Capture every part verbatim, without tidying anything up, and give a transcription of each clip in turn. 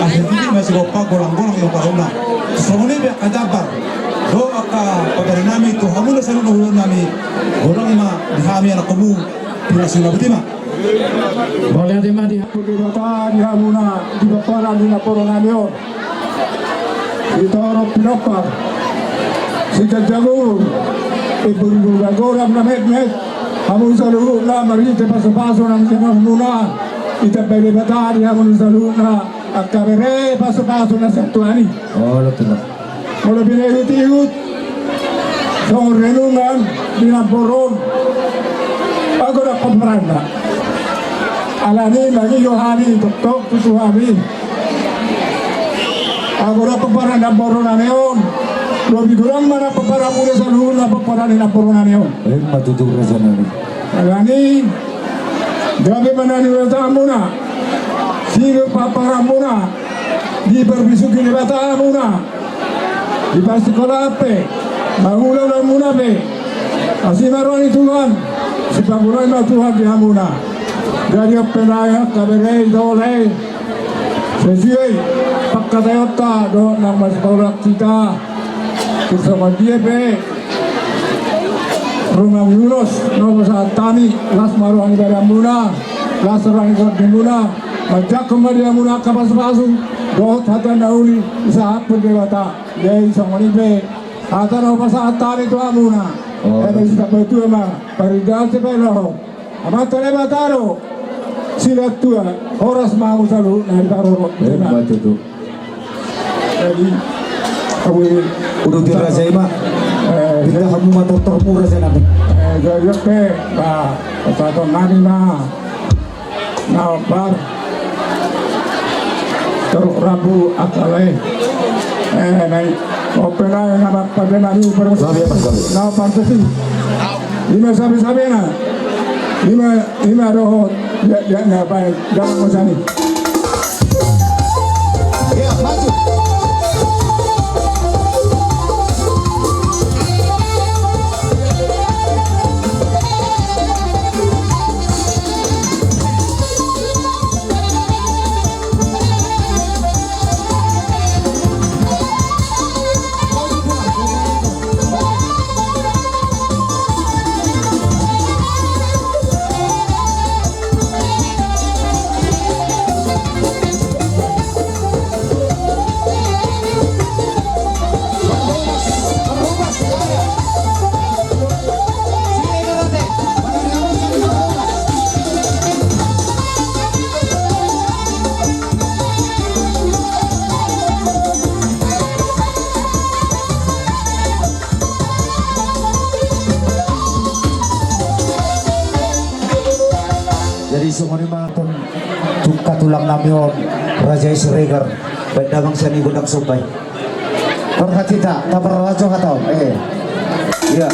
Asi tingki ma sigompa, golang-golang i ompar hamu na. Songon i pe angka jambar dohot angka pambahenannami tu hamu na saluhutna hulahula nami. Godang ma di hami anakkonmu pinasuna, botima. Mauliate ma di hamu. Debata di hamu na di pomparan ni namboru nami on. Sitorop pinompar, siganjang umur, imbur-imbur na godang na metmet, hamu saluhutna marhite pasu-pasu na nilehonmuna, ditambai Debata di hamu saluhutna angka bere pasu-pasu na sian Tuhan i. Olo, tulang. Molo pinihut-ihut songon renungan di namboru on, anggo dang pomparanna. Alani i mangido hami, tongtong tutu hami. Anggo dang pomparan namboru nami on, lobi godang ma dang pomparanmuna saluhutna pomparan ni namboru nami on. Emma tutu, raja nami. Alani i, gabe ma na nilehonmuna, sidung pomparanmuna, diparbisuhi Debata hamuna, diparsikolaan pe, mangula ulaonmuna pe. Asi ma roha ni Tuhan, sipangula ma Tuhan di hamuna. Jadi on pe nang angka bere, ito, lae, sesuai pangkataionta dohot na masipangula hita. Tung songon dia pe rumang ni ulos na hupasahat hami, las ma roha ni badanmuna, las roha ni tondimuna, manjangkon ma di hamuna angka pasu-pasu dohot hata na uli disahaphon Debata. Jadi songon i pe hata na hupasahat hami tu hamuna. Oh. Eme sitamba tua ma parindahan sipaelahon. Amanta Debata do silehon tua, horas ma hamu saluhutna di parorot. Emma tutu. Jadi, hamu i. Uduti raja i ma. Eh, pinta hamu ma tortormu, raja nami. Eh, jadi on pe, ba, pasahaton nami ma na hombar. Torop rambu angka lae. Eh, nai. On pe nai, na pande nami, permus-, gabe, Mas, gabe. Na pande si. Ima sabe-sabena. Ima, ima dohot. Ya, ya, na baen. Jangan musani. Ya, maju. Jadi songon i ma tong, tungka tulang nami on, Raja Siregar, baen damang sian i gondang somba i. Parhata hita, taparrajo hata on. Eh. Iya.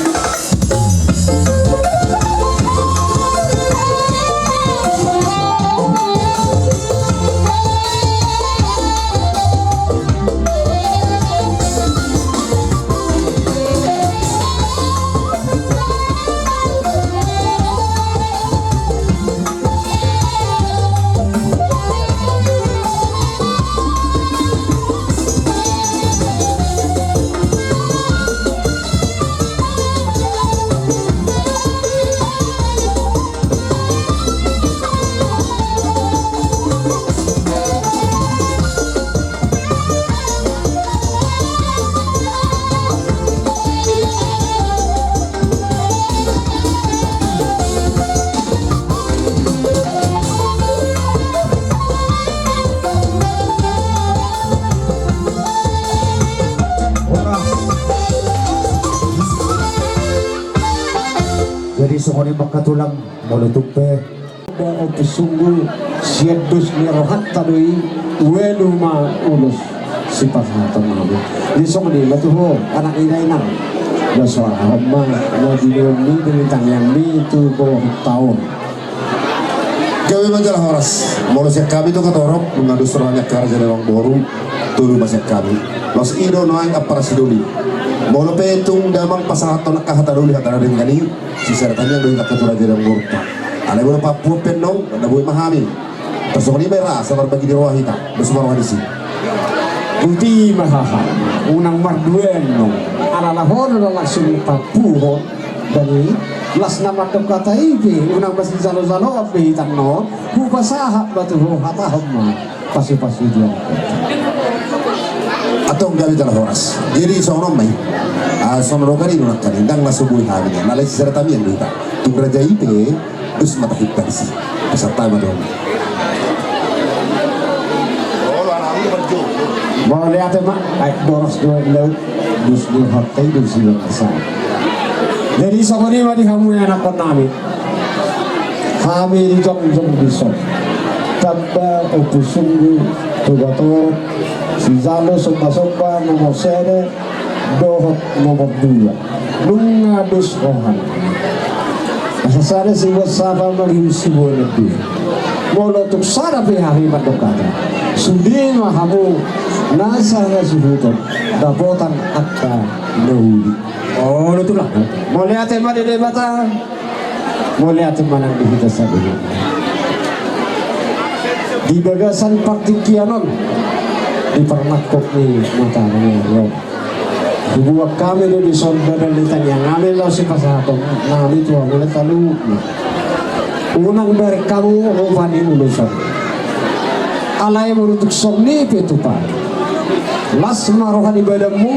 Jadi songon i ma angka tulang, molo tung pe. Ba ompus sunggu sian dos ni rohanta do i, ualu ma ulos sipasahaton nami. Di songon i ma tu ho, anak ni dainang. Ba soara ma na dilehon ni, dilehon ni tangiang ni tu bohut taon. Gabe ma jala horas. Molo sian hami tu angka torop, nunga dos roha ni angka raja ni amangboru, tolu ma sian hami. Laos i do nuaeng ampara sidoli. Molo pe tung damang pasahathon angka hata doli, hata na denggan i, sisada tangiang do hita tu raja ni amangboru. Alai molo pampuon pe annon, na boi ma hami. Tarsongon i ma i ra, asa marbagi ni roha hita, dos ma roha ni si. Botima haha, unang marduan do. Alana ho do na langsung papuhon. Jadi las na mandok hata i pe unang masijalo-jaloan be hita on. Hupasahat ma tu ho, hatahon ma pasupasu dia. Antong gabe jala horas. Jadi songon on ma i. Ah, songon roha ni do nangkaning, ndang na so boi hami na lain sisada tamiang do hita. Tung raja i pe. Dos ma tahipa disi. Pasahat ma do. Mauliate ma. Ai boras do laut. Dos do hata i dos do. Jadi songon i ma di hamu anakkonnami. Hami di jongjong dison. Tamba Ompu Sunggu, Togatorop, sijalo somba-somba nomor sada dohot nomor dua. Nunga dos rohana. Asa sada sibuat sapa mangihut sibuat na dua. Molo tung sada pe hami mandok hata, sude ma hamu nasa na suhuton dapotan angka na uli. Olo tulang. Mauliate ma di Debata. Mauliate ma nang di hita sadari. Di bagasan partingkian on, di parnangkok ni mata ni on, hubuat hami do dison badan ni tangiang nami laos sipasahaton nami tu hamu na saluhutna. Unang bereng hamu rupa ni ulos on. Alai molo tung songon i pe tupa, las ma roha ni badanmu,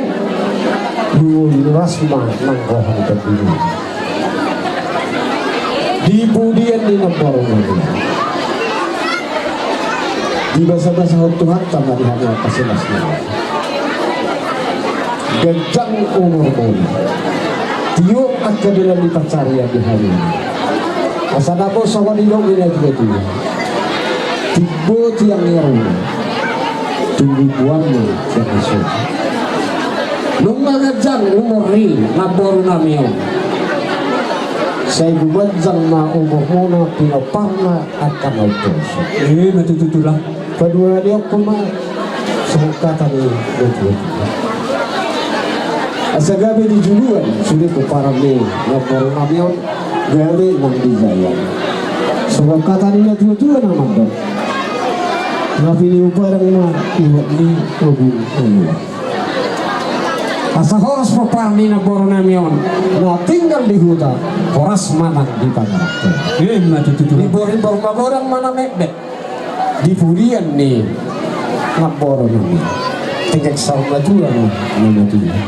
las ma nang roha ni badanmu. Di pudian ni namboru nami, dibasabasahon Tuhanta ma di hami angka silas nami. Ganjang umurmu, tiop angka dalan ni pansarian di hami. Asa dapot songon nidok ni natuatua, timbo tiang ni ruma, tumbubuanmu tiang ni sura. Nunga ganjang umur ni namboru nami on, sai gumanjang ma umurmuna pinomparna angka na umposo. Ima tutu tulang. Paduahononku ma songon hata ni natuatua, asa gabe di juluan sude pomparan ni namboru nami on, gabe nang di jaian. Songon hata ni natuatua na mandok, na piniu padang ma iwak ni obu na iwa. Asa horas pomparan ni namboru nami on na tinggal di huta, horas ma nang di pagaranghon. Ima tutu tulang. Imborimbor ma godang ma na metmet di pudian ni namboru nami. Tinggal saur matua ma na matua.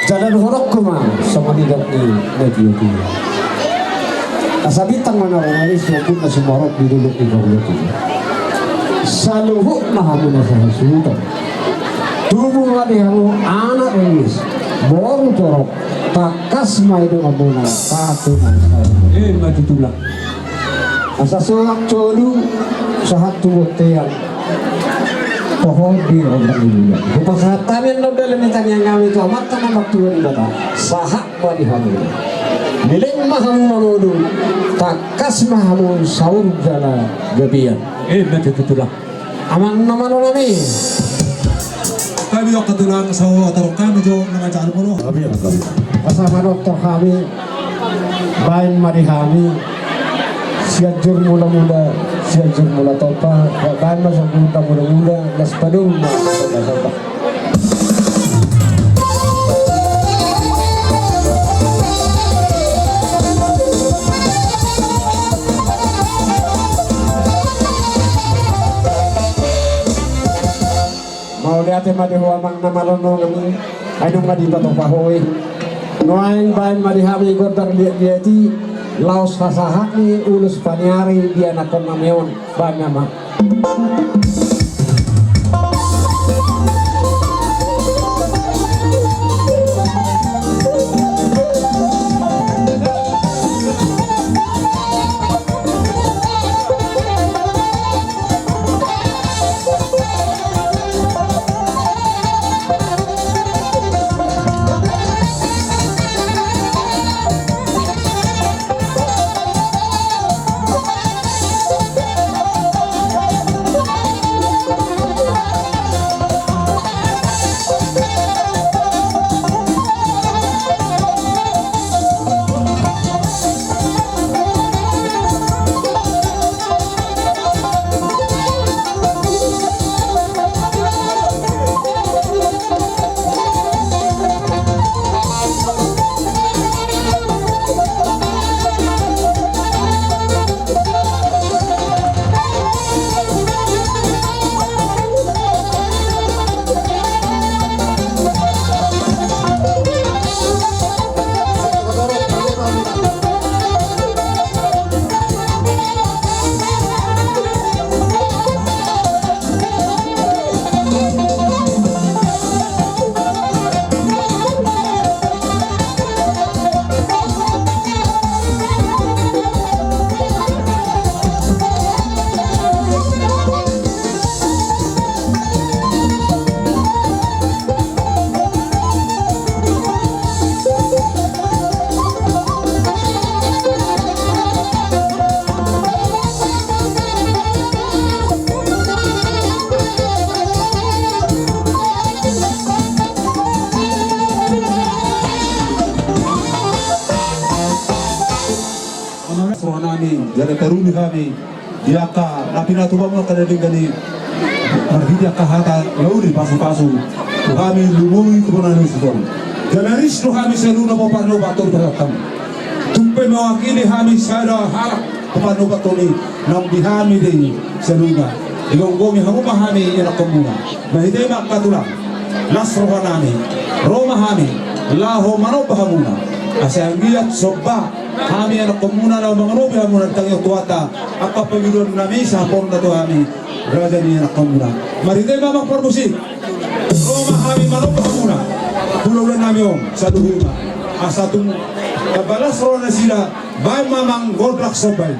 Jala dohononku ma songon nidok ni natuatua, asa bintang ma na ro manis, ombun na sumorop di dolok ni parlotu. Saluhutna hamu na sahasuhuton, tubu ma di hamu anak riris, boru torop, tangkas ma i donganmuna, satu na satu. Ima tutu tulang. Asa soang solu sahat tu bontean, toho di rondang ni bulan. Hupasahat hami annon dalan ni tangiang nami tu Amanta na martua Debata, sahat ma di hamu. Leleng ma hamu mangolu, tangkas ma hamu saur jala gabean. Ima tutu tulang. Amang na malo nami. Hami angka tulang, sahat ma hami jo na manjalo molo. Hami angka tulang. Asa manortor hami, baen ma di hami Sianjur Mulamula, Sianjur Mulatompa, baen ma songon na mulamula, las padung ma. Mauliate ma di ho amang na malo nami, ai nunga dipatupa ho i. Nuaeng baen ma di hami gondang liatliat i, laos hasahat ni ulos paniari di anakkon nami on. Baen ma. Taruli hami di angka na pinatupa muna angka na denggan i, marhite angka hata na uli pasupasu tu hami lumobi tu bona ni suhut. Jala ris do hami saluhutna panopaton i tu hami. Tung pe mewakili hami sada halak tu panopaton i, naung di hami do i saluhutna. Digomgomi hamu ma hami ianakhonmuna. Marhite i ma angka tulang, las rohanami, ro ma hami laho manomba hamuna. Asa anggiat somba hami ianakhonmuna laho manganupi hamuna di tangiang Tuhanta angka pangidoannami sahat tu hami raja ni ianakhonmuna. Marhite i ma amang parmusik, ro ma hami manomba hamuna. Hulahula nami on saluhutna, asa tung tamba las roha nasida, baen ma amang gondang somba i.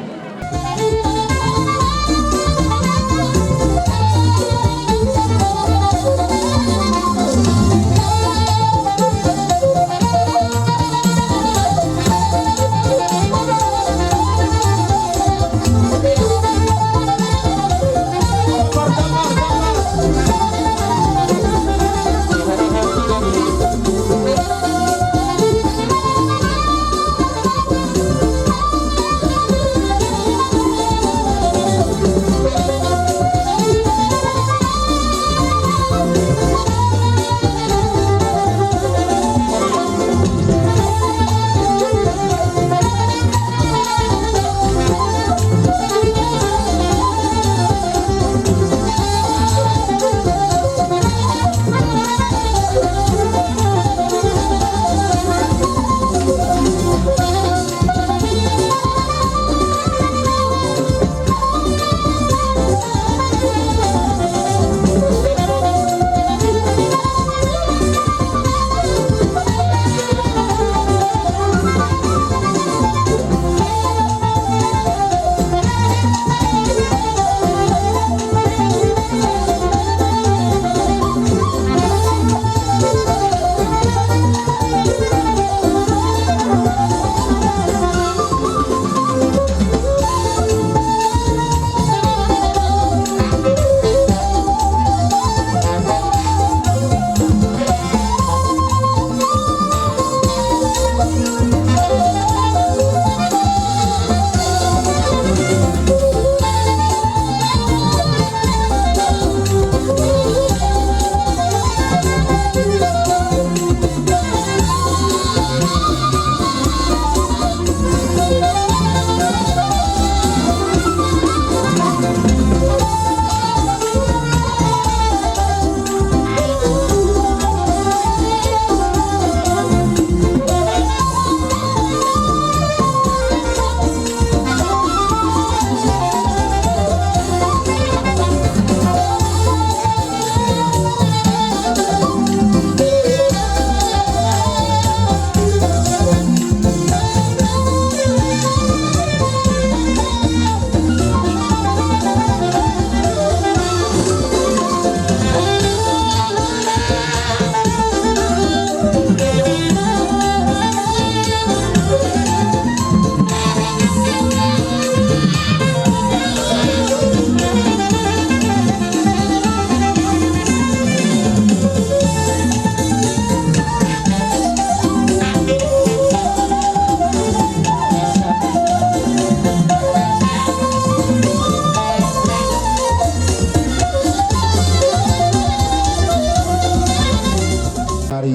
Ari,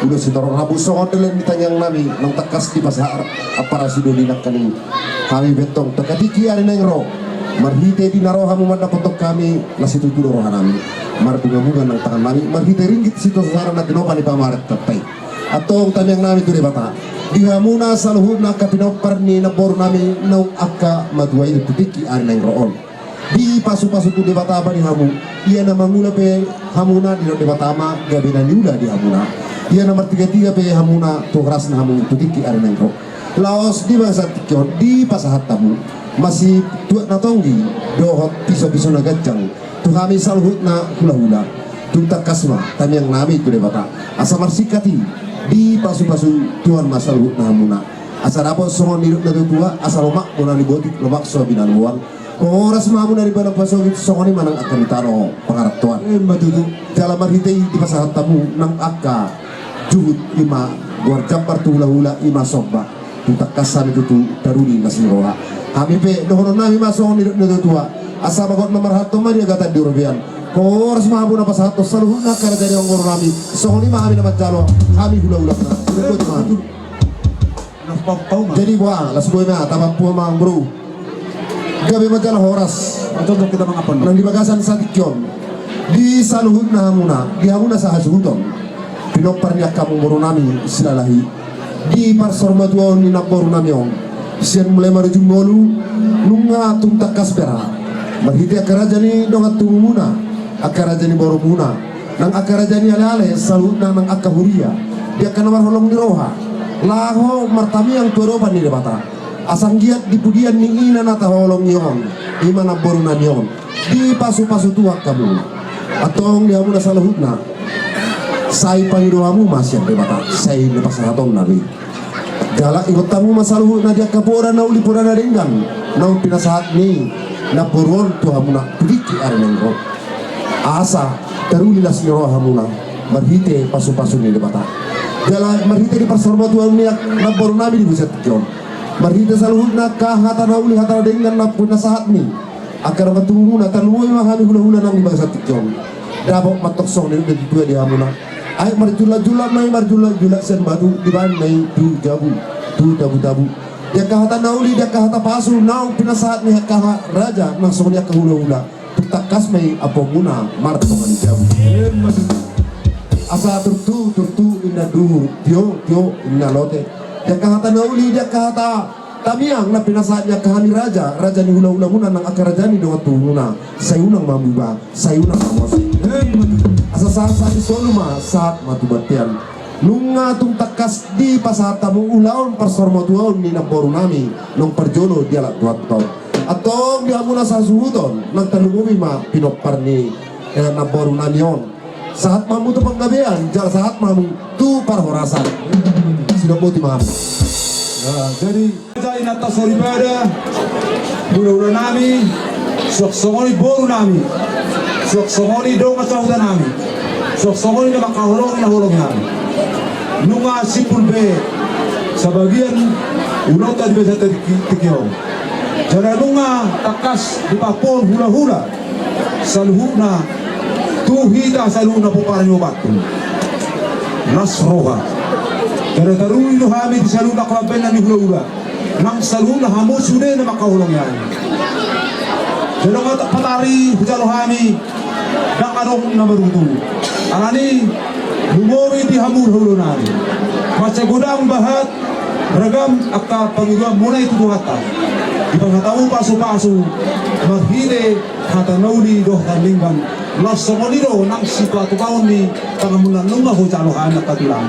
ulos sitorop rambu songon dalen ni tangiang nami, naung tangkas dipasahat ampara sidoli nangkaning hami bentong. Tangkas tingki ari naeng ro, marhite di na ro hamu mandapothon hami, las situtu do roha nami. Marbungabunga nang tangan nami, marhite ringgit sitio sasara na tinopa ni pamarentanta i. Antong tangiang nami tu Debata, di hamuna saluhutna angka pinompar ni namboru nami naung angka matua i tu tingki ari naeng ro on. Dipasupasu tu Debata ma di hamu, ia na mangula pe hamuna didok Debata ma gabe na niula di hamuna. Ia na martigatiga pe hamuna tu horasna hamu tu tingki ari naeng ro. Laos di bagasan tingki on dipasahat hamu ma situak na tonggi dohot pisopiso na ganjang tu hami saluhutna hulahula. Tung tangkas ma tangiang nami tu Debata asa marsingkat i, dipasupasu Tuhan ma saluhutna hamuna. Asa dapot songon nidok natuatua, asa lomak bona ni botik, lomak so binanuan. Horas ma hamu na di bona pasogit, songon i ma nang angka ni tano pangarantoan. Ima tutu. Jala marhite i dipasahat hamu nang angka juhut, ima goar jambar tu hulahula, ima somba. Tung tangkas hami tutu taruli las ni roha. Hami pe dohonon nami ma songon nidok ni natuatua. Asa bagot na marhalto ma di agatan di robean. Horas ma hamu na pasahathon saluhutna angka raja ni amangboru nami. Songon i ma hami na manjalo, hami hulahulana. Sudah boti ma hami. Jadi boha, las boi ma, tapampu ma amangboru. Gabe ma jala horas. Nang di bagasan satingki on, di saluhutna hamuna, di hamuna sahasuhuton, pinompar ni angka amangboru nami Silalahi, di parsormatuaon ni namboru nami on, sian mulai marujung ngolu, nunga tung tangkas bera, marhite angka raja ni dongan tubumuna, angka raja ni borumuna, nang angka raja ni aleale, saluhutna nang angka huria, di angka na marholong ni roha, laho martamiang tu adopan ni Debata. Asa anggiat di pudian ni ina na taholongi on, i ma namboru nami on, dipasupasu Tuhan hamu. Antong di hamuna saluhutna, sai pangido hamu ma sian Debata, sai na pasahatonna be. Jala ingot hamu ma saluhutna di angka poda na uli, poda na denggan, naung pinasahat ni namboru on tu hamuna tu tingki ari na ro. Asa taruli las ni roha hamuna, marhite pasupasu ni Debata. Jala marhite di parsormatuaon ni namboru nami di bagasan tingki on. Marhite saluhutna angka hata na uli, hata na denggan na pinasahat ni angka dongan tubumuna, tarlumobi ma hami hulahula nang di bagasan tingki on. Dapot ma antong songon nidok ni natuatua di hamuna. Aek marjulakjulak ma i, marjulakjulak sian batu, dibaen ma i tu jabu, tu tabutabu. Di angka hata na uli, di angka hata pasu naung pinasahat ni angka raja nang songon i angka hulahula. Tung tangkas ma i ampuonmuna martonga ni jabu. Asa turtu, turtu ninna duhut, tio, tio ninna lote. Di angka hata na uli, di angka hata tamiang na pinasahat ni angka hami raja, raja ni hulahulamuna nang angka raja ni dongan tubumuna. Sai unang ma muba, sai unang ma mose. Asa sahat, sahat ni solu ma, sahat ma tu bontean. Nunga tung tangkas dipasahat hamu ulaon parsormatuaon ni namboru nami naung parjolo dialap Tuhanta on. Antong di hamuna sahasuhuton, nang tarlumobi ma pinompar ni, eh, namboru nami on. Sahat ma hamu tu panggabean, jala sahat ma hamu tu parhorasan. Sudah boti ma hamu. Nah, jadi Raja, inanta soripada, hulahula nami, suang songon i boru nami, suang songon i dongan sahuta nami, suang songon i na mangkaholongi na holongi nami. Nunga simpul be sabagian ulaonta di bagasan tingki on. Jala nunga tangkas dipaampuhon hulahula saluhutna tu hita saluhutna pomparan ni ompunta. Las roha. Jala taruli do hami di saluhutna angka pambahenan ni hulahula. Nang saluhutna hamu sude na mangkaholongi hami. Jala nunga patari hujalo hami, ndang adong na marungutungut. Alani i, lumobi di hamu hulahula nami. Mansai godang bahat ragam angka pangidoanmuna i tu Tuhanta. Dipasahat hamu pasupasu marhite hata na uli dohot hata na denggan. Laos songon i do nang situatuaon ni pangamulan, nunga hujalo hami angka tulang.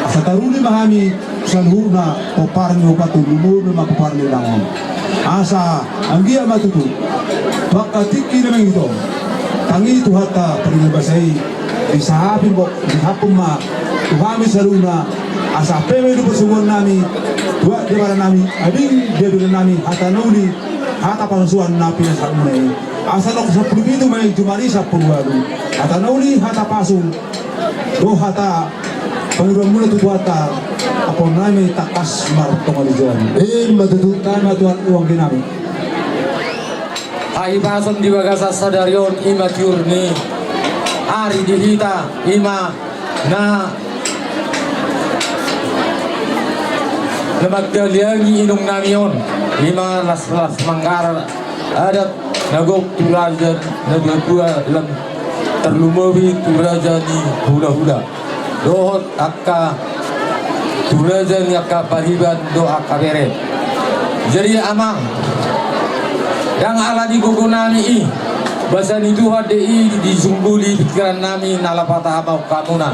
Asa taruli ma hami saluhutna pomparan ni ompunta, lumobi ma pomparan ni inang on. Asa anggiat ma tutu tu angka tingki na mangihut on, tangi Tuhanta parbasa i, disahaphon ma, disahaphon ma tu hami saluhutna. Asa pe ma i do pasahaton nami tu aek di Debata nami, adong di Debata nami hata na uli, hata pasupasu na pinasahatmuna i. Asa nang sampulu pitu ma i jumadi sampulu ualu. Hata na uli, hata pasu dohot hata pangidoanmuna tu Tuhanta, ampuon nami tangkas martonga di jabu. Ima tutu. Tama Tuhan uang genami. Hahipason di bagasan sadari on, ima tiur ni ari di hita, ima na, na manggaliangi inong nami on, ima las, las manggarar adat na gok tu raja na dua dua, lam tarlumobi tu raja ni hulahula dohot angka tu raja ni angka pariban dohot angka bere. Jadi amang, ndang ala ni gogo nami i, basa ni Tuhan do i, disungguli pikiran nami na laho patahamon hamuna.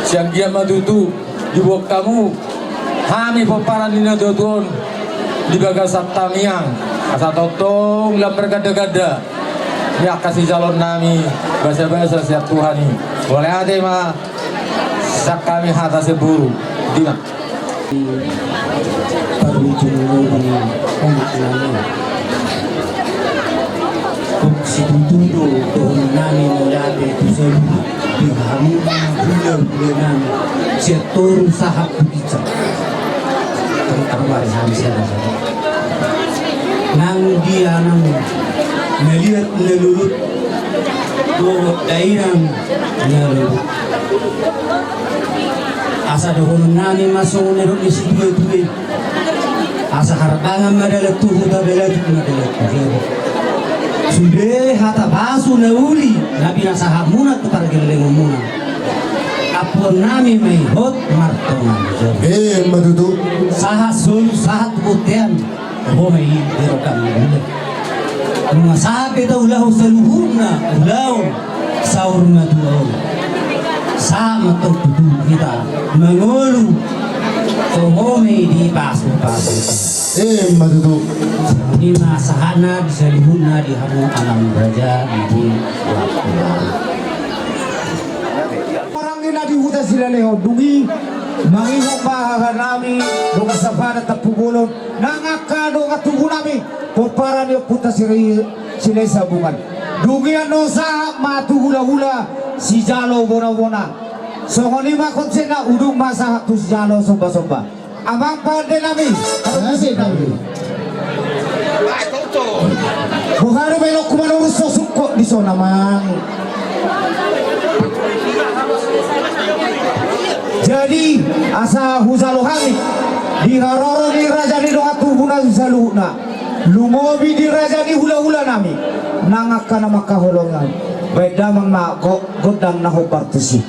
Sai anggiat ma tutu diboan hamu hami pomparan ni natuatua on di bagasan tamiang, asa tongtong lam margandaganda ni angka sijaloon nami basabasa sian Tuhan i. Mauliate ma sian hami hata siboru. Dima. Parujung ngolu ni anak nami. Tung situtu do dohonon nami mauliate tu saluhut di hamuna hulahula nami sian toru sahat tu ginjang. Terutama Nang dia nang na liat na lulut, dohot dainang na lulut. Asa dohonon nami ma songon na dok ni situatua i. Asa harbangan ma dalan tu huta, balatuk ma dalan tu jabu. Sude hata pasu na uli na pinasahatmuna tu pargellengonmuna, ampuon nami ma i hot martonga ni jabu. Emma tutu. Sahat solu, sahat tu bontean. Ho ma i di roham. Nunga sahat pe taulahon saluhutna ulaon saur matua on. Sahat ma tong tutu hita mangolu. Ho ma i di pasupasu. Emma tutu. I ma sahatna di saluhutna di hamu amang raja di. Paranggi na di huta Silalehon, dung i mangingot ma haha nami dongan sapadan Tampubolon, nang angka dongan tubu nami pomparan ni ompunta Silahisabungan. Dung i annon sahat ma tu hulahula sijalo bonabona. Songon i ma konsepna, udut ma sahat tu sijalo sombasomba. Amang pande nami, amang pande nami. Boha do baenonku manurus so sungkot dison, amang. Jadi asa hujalo hami di haroro ni raja ni dongan tubu nami saluhutna, lumobi di raja ni hulahula nami, nang angka na mangkaholongi, baen damang ma gondang na hombar tusi.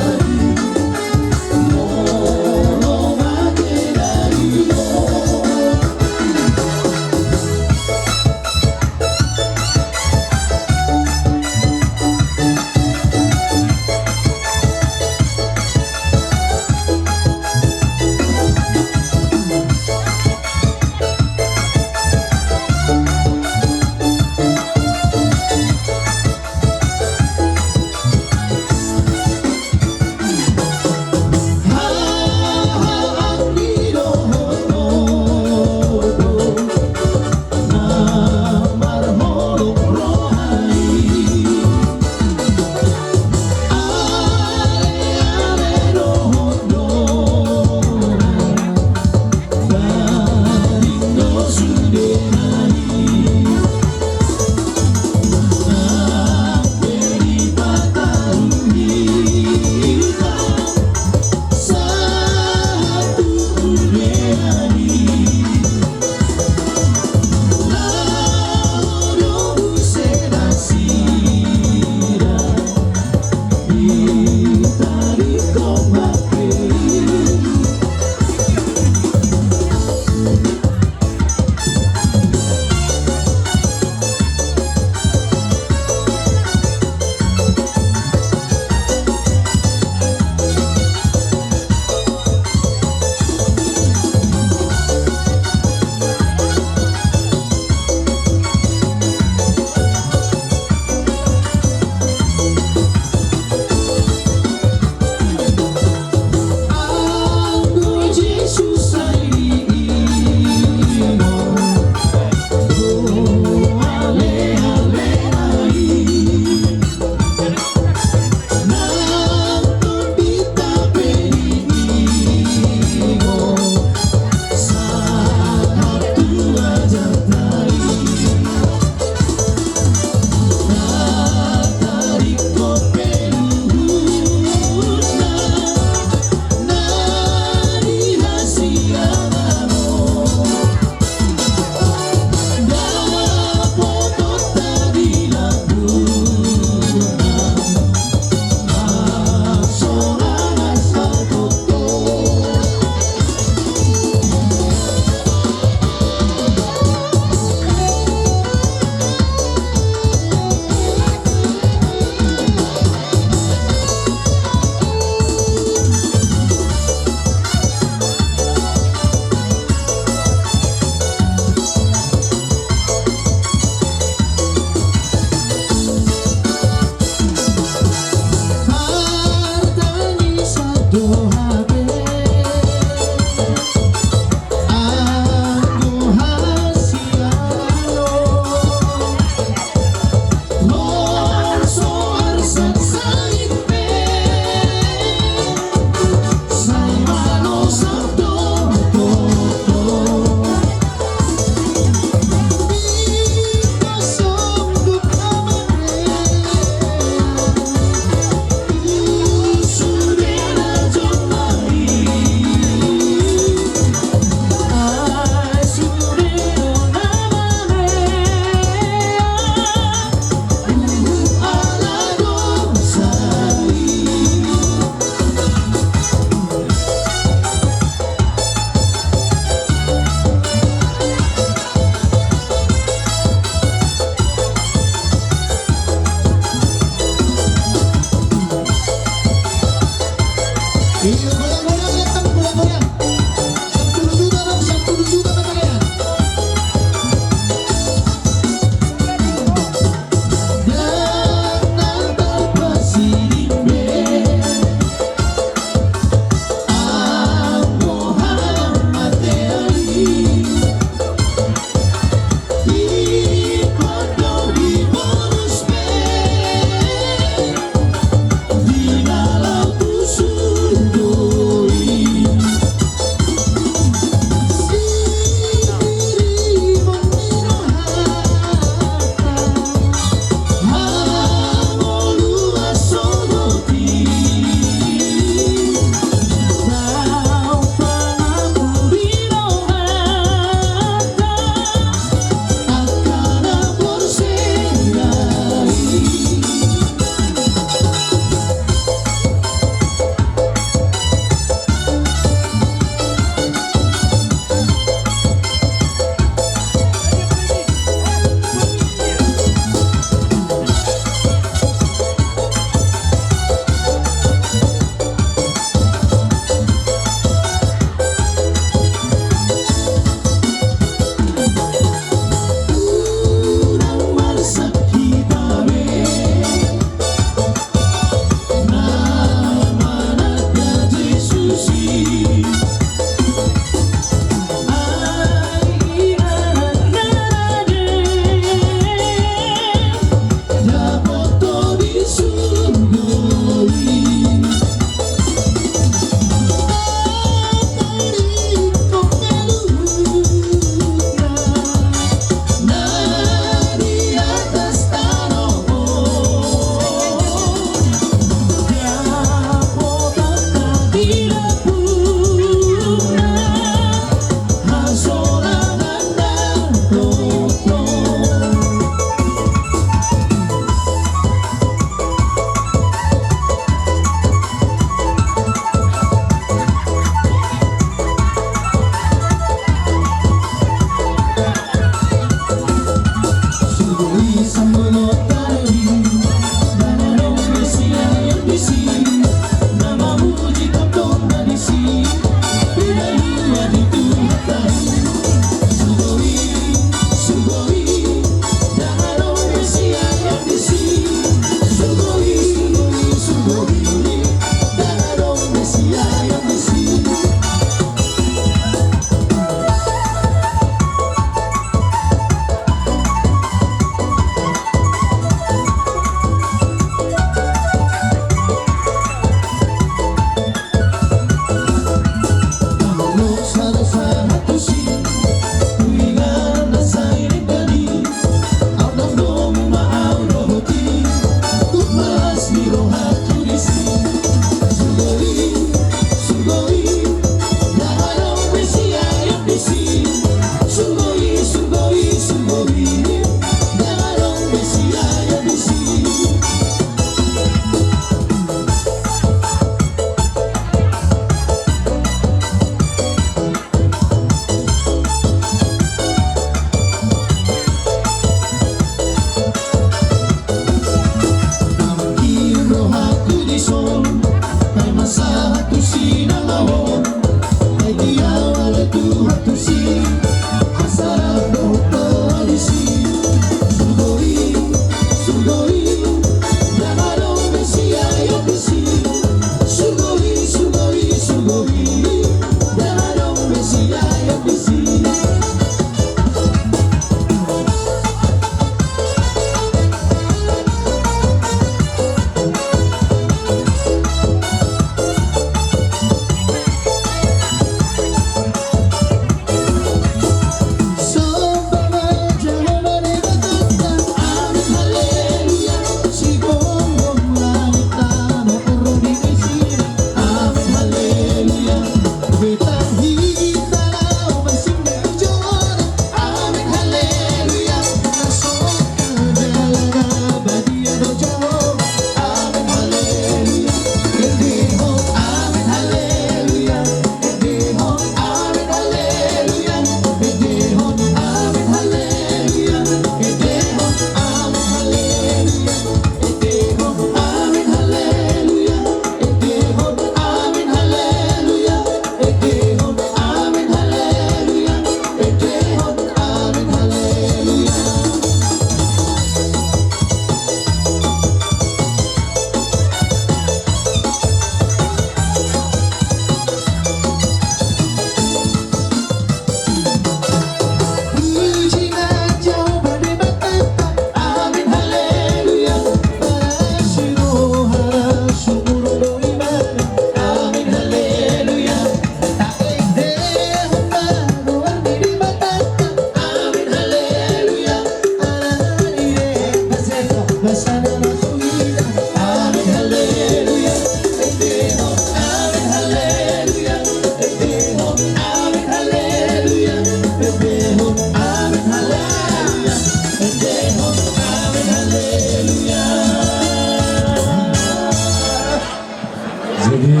Jadi,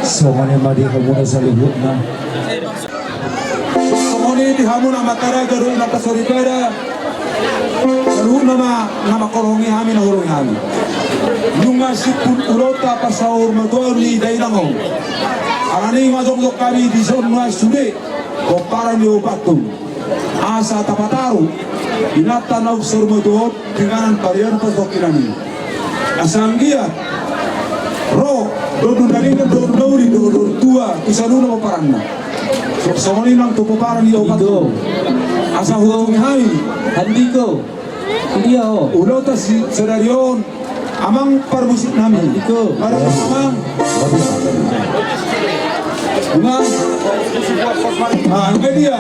songon i ma di hamuna saluhutna. Songon i di hamuna amanta raja dohot inanta soripada. Saluhutna ma na mangholongi hami, na holongi hami. Nunga simpul ulaonta pasahat martua ni dainang on. Alani i ma jongjong hami dison nuaeng sude pomparan ni ompunta on. Asa tapataru inanta naung saur matua on tu inganan parian parsongkinan i. Asa anggiat ro dongan na denggan, dongan na uli, dongan na tua tu saluhutna pomparanna. So, songon i nang tu pomparan ni ompunta on. Asa huhut hami. Andiko. Dia o. Ulaonta sadari on. Amang parmusik nami. Andiko. Mari, amang. Amang. Ah, nunga dia.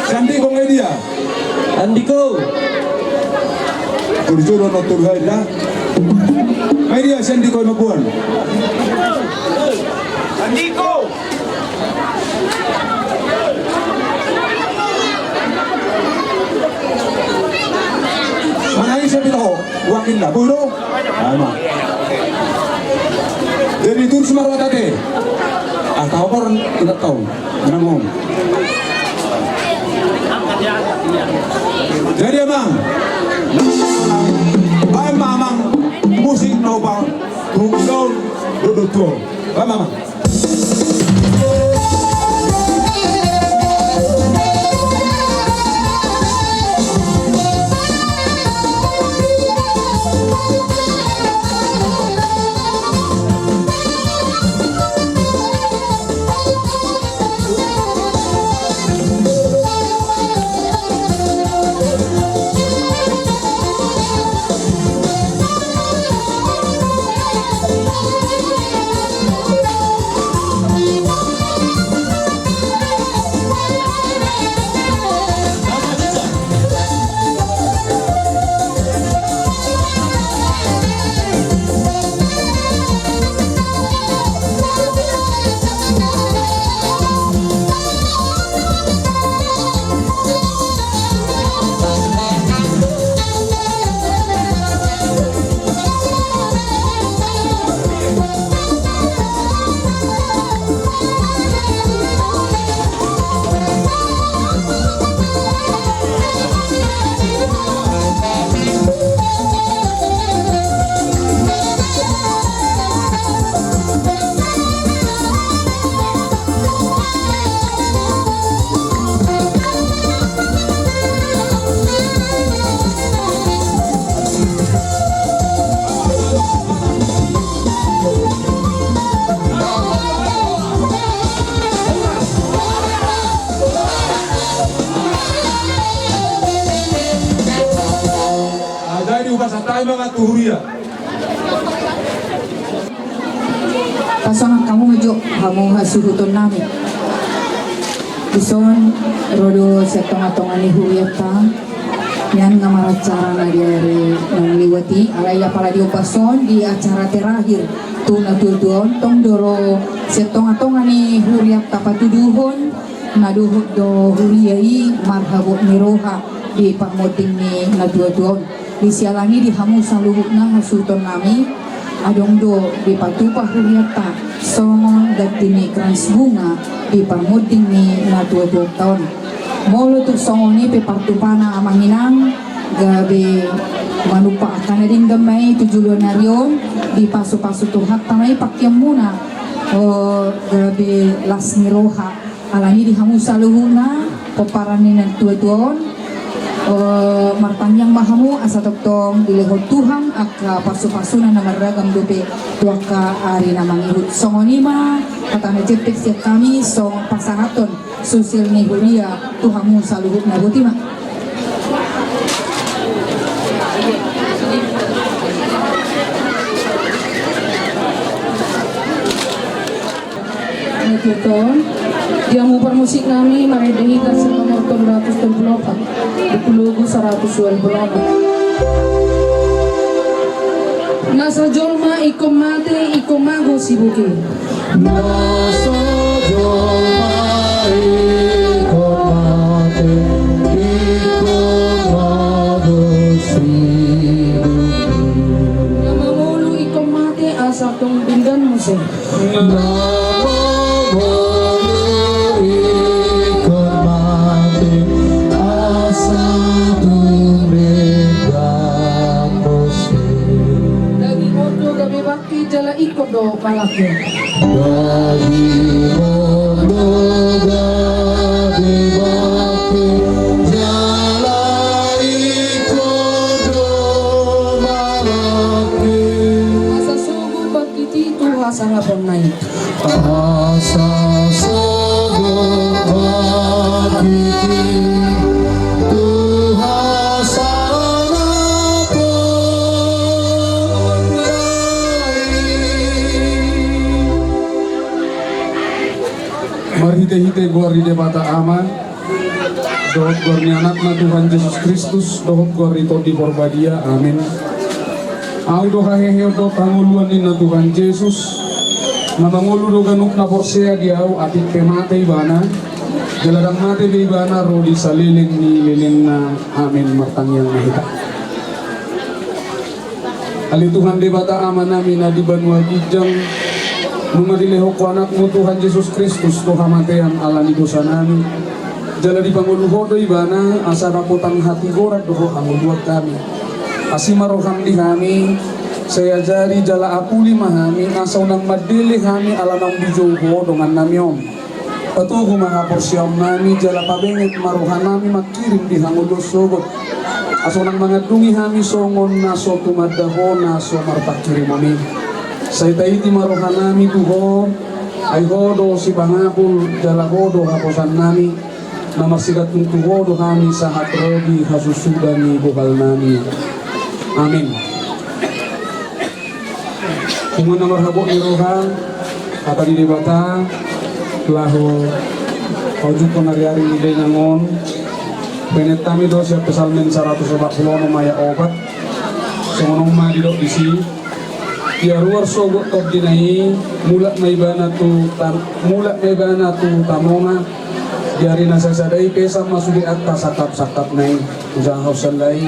Si Andiko nunga dia. Andiko. Tolu jolo no tolu hai da. Nunga dia si Andiko i mamboan. Andiko. Mana i siapa tahu? Wakil na, boi do? Ama. Jadi tur sumarwata te. Ah, tahu kor, tidak tahu. Menang om. Jadi, amang. Baen ma, amang. Musik na upa. Tunggaun. Duduk tuh. Baen ma, amang. Jadi upasatai ma tu huria. Pasonang hamu ma jo hamu hasuhuton nami. Dison ro do sian tongatonga ni hurianta. Nian nga maracara na di ari na liwat i, alai apala di ombas on di acara terakhir tu na tuatua on, tong do ro sian tongatonga ni hurianta patuduhon na dohot do huria i marhabot ni roha di parmonding ni na tuatua on. Di siala ni i di hamu saluhutna hasuhuton nami, adong do dipatupa hurianta songon ganti ni krans bunga di parmonding ni na tuatuanta on. Molo tung songon i pe partupana amang inang, gabe manumpak angka na denggan ma i tu joloan ni ari on, dipasupasu Tuhanta ma i pangkeonmuna, o, gabe las ni roha. Alani i di hamu saluhutna pomparan ni na tuatua on, o, martangiang ma hamu asa tongtong dilehon Tuhan angka pasupasuna na marragam dope tu angka ari na mangihut. Songon i ma hata na jempek sian hami songon pasahaton sosial ni huria tu hamu saluhutna. Boti ma. Di hamu parmusik nami, marende hita sian nomor tolu ratus tolu pulu opat, di pulugu saratus dua pulu opat. Nasa jolma ingkon mate, ingkon mago siboke. Nasa jolma ingkon mate, ingkon mago siboke. Na mangolu ingkon mate, asa tung denggan muse. Na mangolu ingkon mate, asa tung denggan muse. Daging on do gabe bangke jala ingkon do malangke. Daging on do gabe bangke jala ingkon do malangke. Asa sogot bangkit i tu hasangaponna i. Asa sogot bangkit i tu hasangaponna i. Marhitehite goar ni Debata Ama, dohot goar ni Anakna Tuhan Jesus Kristus, dohot goar ni Tondi Porbadia. Amin. Ahu do haheheon dohot hangoluan ninna Tuhan Jesus, na mangolu do ganup na porsea di Ahu, atik pe mate ibana, jala ndang mate be ibana ro di saleleng ni lelengna. Amin. Martangiang ma hita. Ale Tuhan Debata Amanami na di banua ginjang, nunga dilehon Ho Anakmu Tuhan Jesus Kristus tu hamatean ala ni dosanami, jala dipangolu Ho do ibana asa dapotan hatigoran dohot hangoluan hami. Asi ma roham di hami, sai ajari jala apuli ma hami asa unang mandele hami ala naung dijou Ho dongannami on. Patogu ma haporseaonnami jala pabenget ma rohanami mangkirim di hangoluan sogot, asa unang mangandungi hami songon na so tumanda Ho na so marpangkirimon i. Sai taiti ma rohanami tu Ho, ai Ho do sipangapul jala Ho do haposannami, na marsigantung tu Ho do hami sahat ro di hasusuda ni bohalnami. Amin. Punguan na marhabot ni roha, hata ni Debata, laho paujungkon ariari ni dainang on, baenonnami do sian Psalmen saratus opat pulu onom ayat opat, songon on ma didok disi. Ia ruar sogot tondina i, mulak ma ibana tu tan-, mulak ma ibana tu tanona, di ari na sasada i pesan ma sude angka sangkapsangkapna i. Hujaha hamu sandai.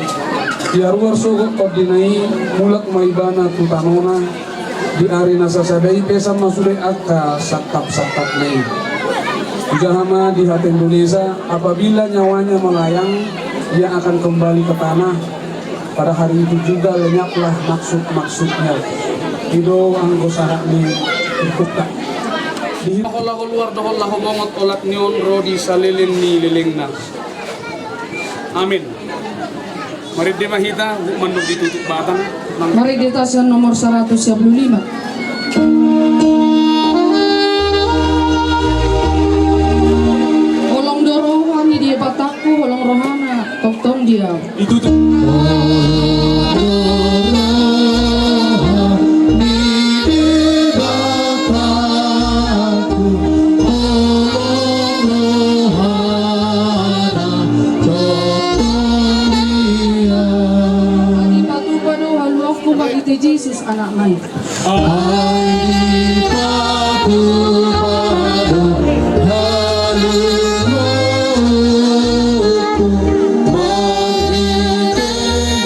Ia ruar sogot tondina i, mulak ma ibana tu tanona, di ari na sasada i pesan ma sude angka sangkapsangkapna i. Hujaha ma di hata Indonesia, apabila nyawanya melayang, ia akan kembali ke tanah. Pada hari itu juga lenyaplah maksud-maksudnya. I do anggo sahat ni turpukta. Di ho laho luar dohot laho bongot olat ni on ro di saleleng ni lelengna. Amin. Marende ma hita, huhut mandok ditutup batang. Marende hita sian nomor saratus sia pulu lima. Holong do roha ni Debatangku, holong rohana tongtong di ahu. Ditutup. Ai dipatupa do haluaonku marhite Jesus Anakna i. Ai dipatupa do haluaonku marhite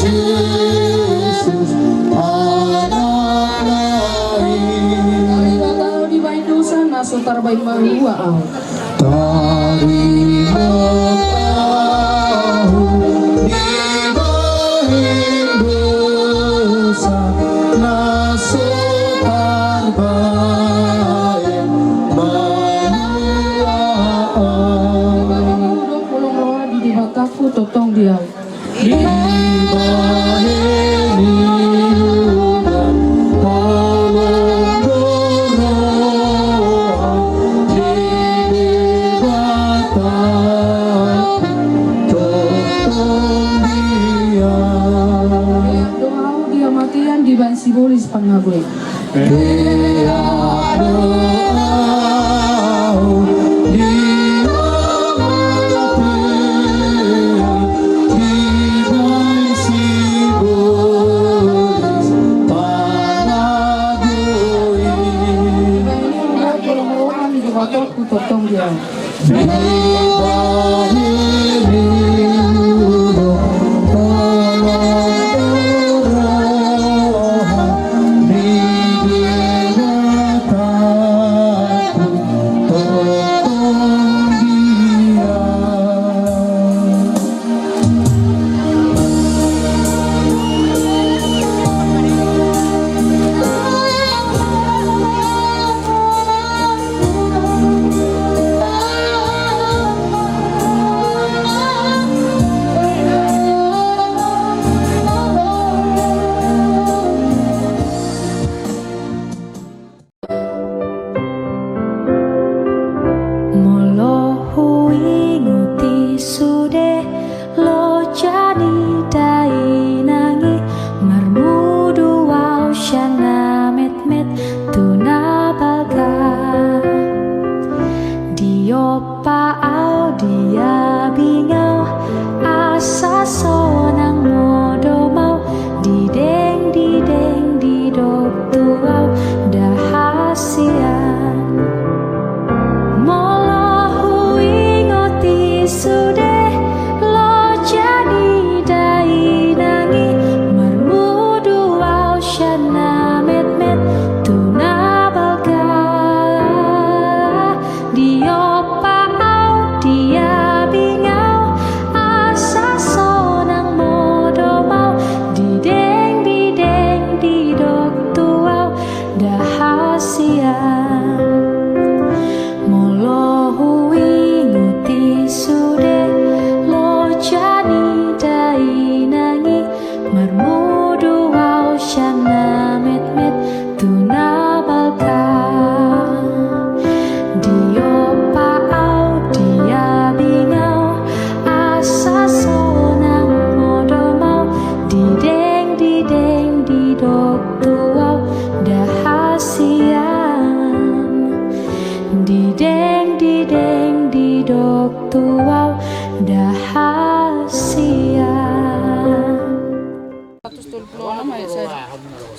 Jesus Anakna i. Tarima ahu dibahen dosa na so tarbahen malua ahu. Tarima ahu dibahen dosa na so tarbahen malua ahu. Dibahen ahu do holong roha ni Debatangku tongtong di ahu. Dibahen ahu do holong roha ni Debata tongtong di ahu. Beat do ahu di hamatean dibahen sibolis panggabean. Beat do ahu di hamatean dibahen sibolis panggabean. Molo huingot i sude loja ni dainang i, marmudu au sian na metmet tu na balga. Diop- pa au, diabing au, asa sonang modom au, dideng dideng didok tu au, nda hasian. Molo huingot i sude loja ni dainang i, marmudu au sian na metmet tu na balga. Diop- pa au, diabing au, asa sonang modom au, dideng dideng didok tu au, nda hasian. Molo huingot i sude loja ni dainang i, marmudu au sian na metmet tu na balga. Diop- pa au, diabing au, asa sonang modom au, dideng dideng didok tu au, nda hasian. Dideng dideng didok tu au, nda hasian.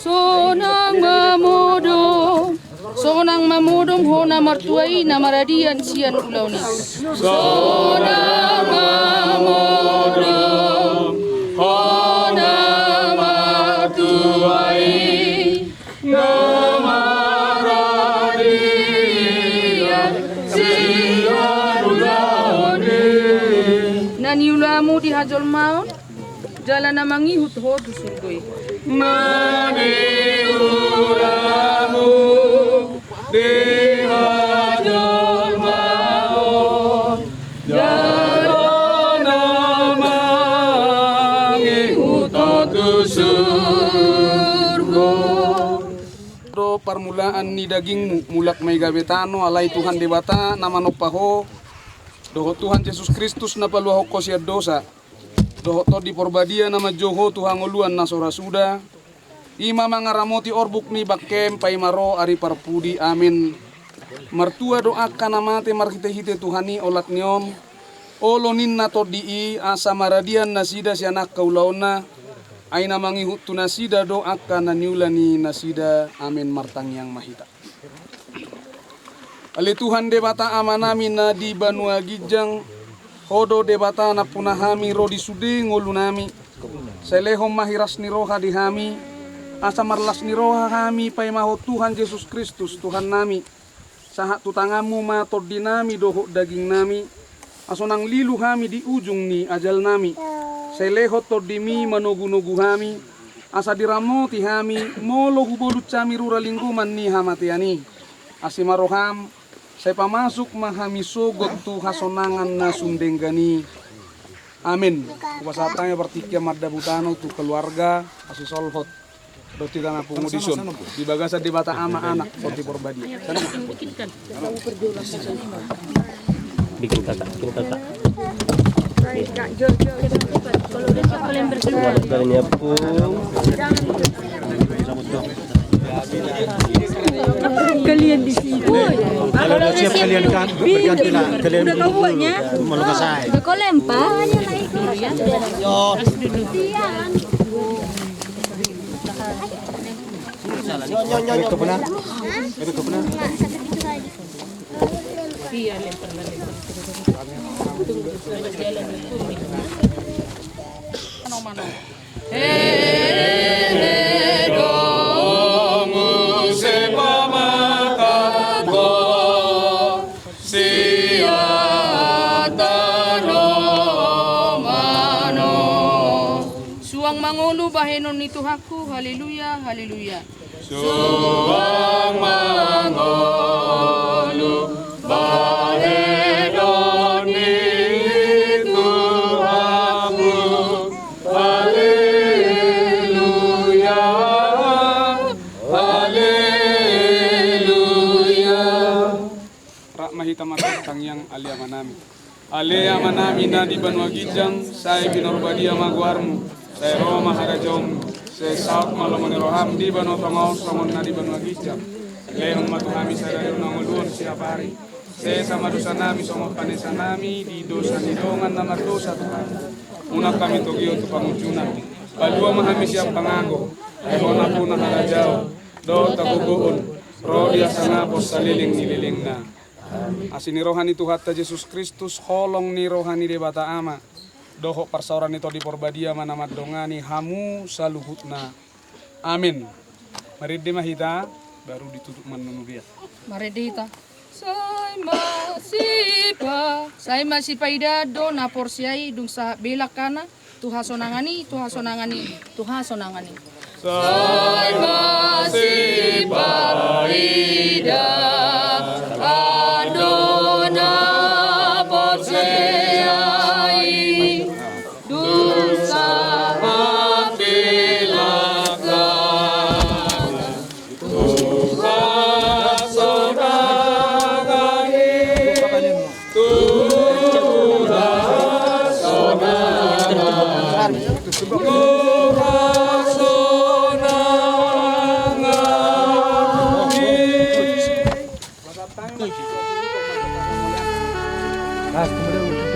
Sonang ma modom, sonang ma modom ho na martua i na maradian sian ulaon i. Sonang ma modom ho na martua i na maradian sian ulaon i. Na niulamu di hajolmaon, jala na mangihut ho tu surgo i. Na niulamu di hajolmaon, jala na mangihut ho tu surgo. Do parmulaan ni dagingmu, mulak ma i gabe tano, alai Tuhan Debata na manompa ho, dohot Tuhan Jesus Kristus na paluahon ho sian dosa, dohot Tondi Porbadia na manjou ho tu hangoluan na so ra suda, i ma mangaramoti orbuk ni bangkem paima ro ari parpudi. Amen. Martua do angka na mate marhitehite Tuhan i olat ni on, olo ninna Tondi i asa maradian nasida sian angka ulaonna, ai na mangihut tu nasida do angka na niula ni nasida. Amen. Martangiang ma hita. Ale Tuhan Debata Amanami na di banua ginjang, Ho do Debata nampuna hami ro di sude ngolunami. Sai lehon ma hiras ni roha di hami, asa marlas ni roha hami paimahon Tuhan Jesus Kristus Tuhannami. Sahat tu tanganmu ma tondinami dohot dagingnami, asa unang lilu hami di ujung ni ajalnami. Sai lehon tondimi manogunogu hami, asa diramoti hami molo hubolut hami rura linggoman ni hamatean i. Asi ma roham, sai pamasuk ma hami sogot tu hasonangan na sun denggan i. Amen. Hupasahat hami partingkian mardabutano tu keluarga, asi solhot dohot hita na pungu dison, di bagasan Debata Ama, Anak, Tondi Porbadia. Bikin kakak, bikin kakak. Keluarganya pun. Kalian di sini. Kalau udah siap kalian kan, bergantilah. Kalian udah kau buatnya? Malu kasai. Udah kau lempar? Yo. Ini ke mana? Ini ke mana? Iya, lempar, lempar. Tunggu, tunggu, jalan, tunggu. Mano, mano. Hehe, domu se pamakat ho, sian tano mano. Suang mangolu bahenon ni Tuhanku, haleluya, haleluya. Suang mangolu bahenon ni Tuhanku. Haleluya, haleluya. Rap ma hita martangiang. Ale Amanami. Ale Amanami na di banua ginjang, sai pinarbadia ma goarmu, sai ro ma harajaonmu, sai saut ma lomo ni roham di banua tonga on songon na di banua ginjang. Lehon ma tu hami sadari on hangoluan siapari. Sesa ma dosanami songon panesanami di dosa ni dongan na mardosa tu hami. Unang hami togihon tu pangunjunan. Palua ma hami sian pangago. Ai Ho na puna harajaon dohot hagogoon, ro di hasangapon saleleng ni lelengna. Asi ni roha ni Tuhanta Jesus Kristus, holong ni roha ni Debata Ama, dohot parsaoran ni Tondi Porbadia ma na mandongani hamu saluhutna. Amen. Marende ma hita, baru ditutup ma nunga be. Marende hita. Sai ma sipa, sai ma sipaida do na porsea i, dung sahat be langkana tu hasonangan i, tu hasonangan i, tu hasonangan i. Sai ma sipaida do na porsea i, dung sahat be langkana tu hasonangan i, tu hasonangan i, tu hasonangan i.